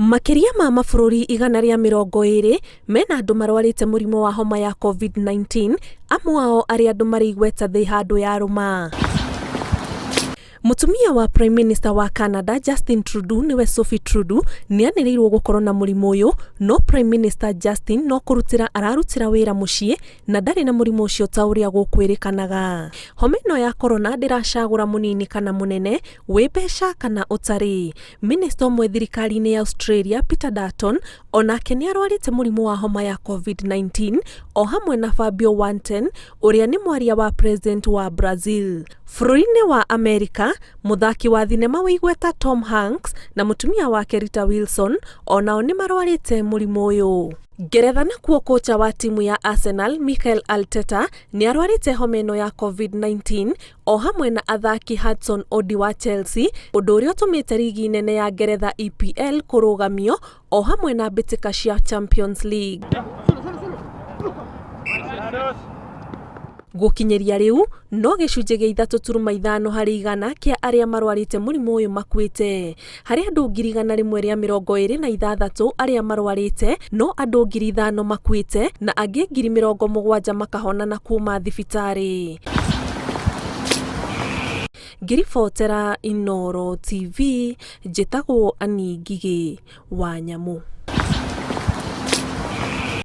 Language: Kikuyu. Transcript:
Makĩria ma mabũrũri 120 mena andũ marwarĩte mũrimũ wa homa ya Covid-19, amwe ao arĩ andũ marĩ igweta thĩ handũ yarũma. Mũtumia wa Prime Minister wa Canada Justin Trudeau nĩwe Sophie Trudeau nĩanĩrĩirwo gũkorwo na mũrimũ ũyũ, no Prime Minister Justin no kũrutĩra ararutĩra wĩra mũciĩ na ndarĩ na mũrimũ ũcio ta ũrĩa gũkwĩrĩkanaga. Homa ĩno ya corona ndĩracagũra mũnini kana mũnene, wĩ mbeca kana ũtarĩ. Minista ũmwe thirikari-inĩ ya Australia Peter Dutton o nake nĩ arwarĩte mũrimũ wa homa ya Covid-19 o hamwe na Fabio Wanten ũrĩa nĩ mwaria wa President wa Brazil. Bũrũri-inĩ wa Amerika, mũthaki wa thinema wĩ igweta Tom Hanks na mũtumia wake Rita Wilson o nao nĩ marwarĩte mũrimũ ũyũ. Ngeretha nakuo kocha wa timu ya Arsenal Mikel Arteta nĩ arwarĩte homa ĩno ya Covid-19 o hamwe na athaki Hudson Odoi wa Chelsea, ũndũ ũrĩa ũtũmĩte rigi nene ya Ngeretha EPL kũrũgamio o hamwe na mbĩtĩka cia Champions League. Gũkinyĩria rĩu, no gĩcunjĩ gĩa 3.5 harĩ igana kĩa arĩa marwarĩte mũrimũ ũyũ makuĩte. Harĩ andũ 126,000 arĩa marwarĩte, no andũ 5,000 makuĩte na angĩ 70,000 makahona na kuuma thibitarĩ. Ngĩribotera Inooro TV, njĩtagwo Annie Ngigĩ wa Nyamũ.